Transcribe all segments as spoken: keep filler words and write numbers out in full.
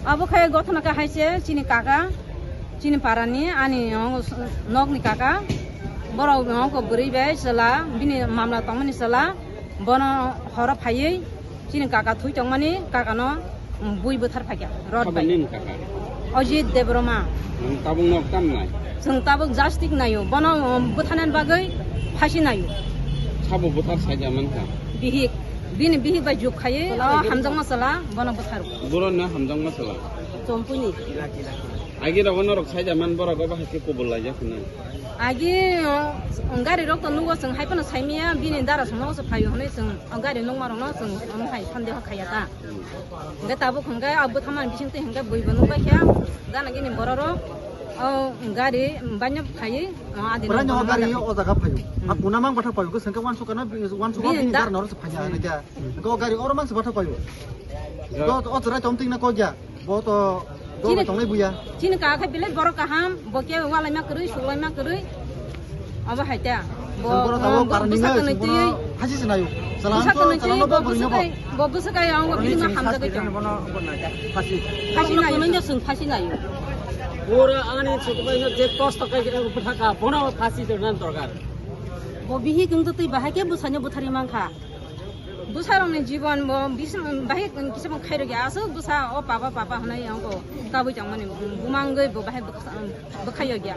Abo khe gothona khe hai se chini kaka, chini parani ani nok ni kaka, borok nok bwrwi bai chwla, bini mamla tongmani chwla, bono horo phaiwi chini kaka thwi tongmani kakano bui bwthar phaikha rod bai. Nini kaka? Ajit Debbarma. Nwng tabuk nok tam nai? Chwng tabuk jastik naio, bono bwtharnani bagwi phasi naio. Sabo bwthar saida mankha? Bihik, bini bihik bai juk khaiwi o hamjakma chwla bono bwtharo. Borokno hamjakma chwla? Chompuni. Agi rogo norok saida man borok obo hai khe kubul laijak hwnwi. Agi, o, gari rok to nugo chwng hai phano saimaya, bini dara songno se phaio hwnwi chwng o gari nungma rokno chwng omo hai sandeho khaiya ta. Hwnkhe tabuk hwnkhe abo bwtharmani bisingtwi hwnkhe buibo nukbaikha, gana gini bororok o gari baino phaiwi o adino. Borokno o gari o jaga phaio. A kuna mang bathak phaio, hwnkhe uansukha no, uansukha bini bini da- dara norok se phaiya hwnwi khe. Hwnkhe o gari oro mang se bathak phaio. O, o chwrai chomting na kok ya. Bo to dol bai tongnai buya. Chini kaka khe belai borok kaham, bo khe walaima kwrwi, suklaima kwrwi. Abo hai ta. Bo, borok tabuk bo parani bwsa nai, twnwi twiwi. Phasi se nayo. Bwsa twnwi twiwi, bo bwsa kai, bo bwsa kai ang bo bini ma hamjagwi tong. Phasi. Phasi nayo. Phasi nayo. Pura ani chukbai no je kosto kai khe bwthaka, bono phasi tongna dorkar. Bo bihik wngtwi bahai khe bwsano bwtharwi mankha. Bwsarokni jibon bo bisim-, bahai kisa bo khairokya. Aswk bwsa o papa, papa hwnwi ongko kabui tongmani bumangwi bo bahai bwkha-, bwkhaiyokya.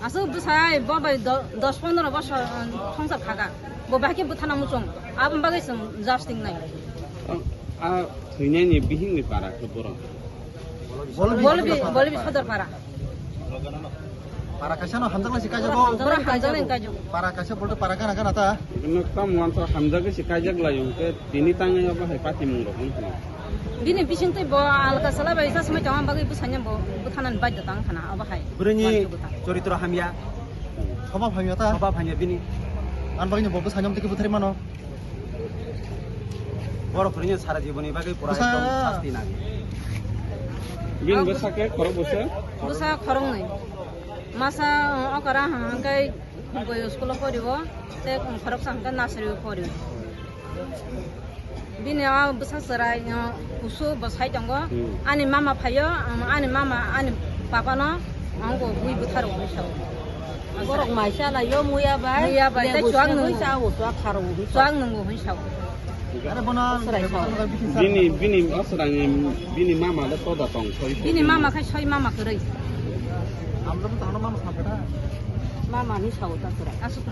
Aswk bwsa ai bo bai do-, dos pondro bosor, um, thongsa phaga. Bo bahai khe bwthana muchung. Aboni bagwi chwng jasting nai. A, a thwinani bihikni para khe borok? Bolbi, Bolbi, Bolbi Sodor para. Para kaisa no hamjaknai se kaijago. Borok hamjaknai kaijago. Para kaisa bolto para gana gana ta. Ino tam wansa hamjagwi se kaijak laio, hwnkhe tini tangwi abo hai patimung rok wngkha. Bini bisingtwi bo alka sala bai sa swmai tongma bagwi bwsanya bo bwthanani baidya tang khana abo hai. Bwrwini choritro hamya. Swbab hamya ta? Swbab hamya bini. Ani bagwino bo bwsanya tiki bwthari mano. Borok kwrwini sara jiboni bagwi pura ekdom sasti nang. Bini bwsa khe khorok bwsa? Bwsa khoroknwi. Masa, uh, okra hwnkhe boyo school-o poriwo, tei khoroksa hwnkhe nursery-o poriwo. Bini o bwsa chwrai, uh, kusu bo sai tongo. Hmm. Ani mama phaio, um, ani mama, ani papano, ang bo bui bwtharo hwnwi sao. Borok mai chalaio, muya bai. Muya bai, tei chuak nungo. Chuak nungo hwnwi sao. Bini, bini aswrangni, bini mama le toda tong soi. Bini mama khai soi mama kwrwi. Mama ni sao ta kwrwi. Aswk.